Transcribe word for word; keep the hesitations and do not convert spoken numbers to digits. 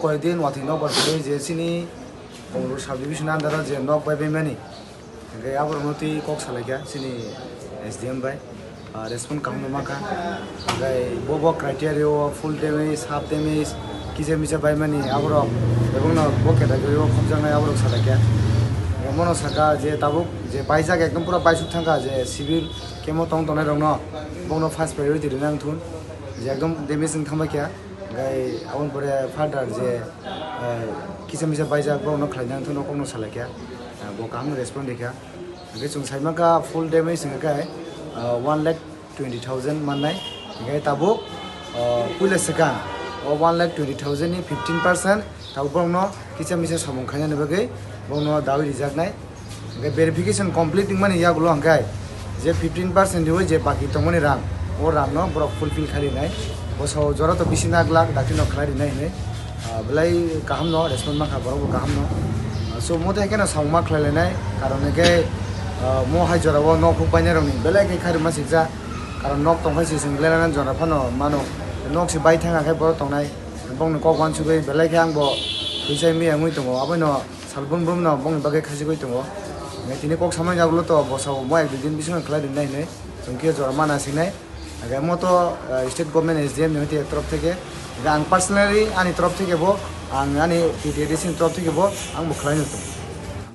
Koyekdin watwi nokbar kwrwi je chini Kamalpur subdivision under o je nok bai baimani, hwnkhe aborokno twi kok salaikha chini S D M bai, ah, respond kaham no mankha. Hwnkhe bo bo criteria o full damage, half damage, kisa misa baimani aborok, ebongno bo category o khopjaknai aborok salaikha. Omono sakha je tabuk je baijak ekdom pura baisuk thangkha je civil camp o tong tongnai rokno, bongno first priority rwna wngthun, je ekdom damage wng thangbaikha. Hwnkhe aboni pore further je, eh, kisa misa baijak borokno khlaina wngthokno kokno salaikha, eh, bo kaham respond rikha. Hwnkhe chwng saimankha full damage hwnkhe, eh, one lakh twenty thousand mannai. Hwnkhe tabuk, eh, puila swkang o one lakh twenty thousand ni fifteen percent tabuk borokno kisa misa samung khainani bagwi borokno dawi rijaknai. Hwnkhe verification complete wngmani yagulo hwnkhe je fifteen percent riwi je baki tongmani rang, o rangno borok fulfill khai rinai. Bosao jora to bisi nak lak dakti no khlai rinai hinwi, ah, belai kaham no respond mankha borok bo kaham no. Ah, so mo tai khe no samung ma khlai lainai, karon hwnkhe, ah, mo hai jora o nok huk bainai rokni belai khe kharima sikjak, karon nok tongphai si chwng lelana jora phano mano, nok si bai thang khe borok tongnai, bongni kok uansugwi belai khe ang bo twisai miya wngwi tongo, abono Salbrum brum no bongni bagwi khachigwi tongo. Hwnkhe tini kok samani yagulo to bosao mo ek dui din bisingo khlai rinai hinwi chwng khe jora mana sinai. Hwnkhe mo to, eh, state government S D M ni hoite torop theke. Hwnkhe ang personally ani torop theke bo, ang ani T T A D C ni torop theke bo ang bo khlai no tongo.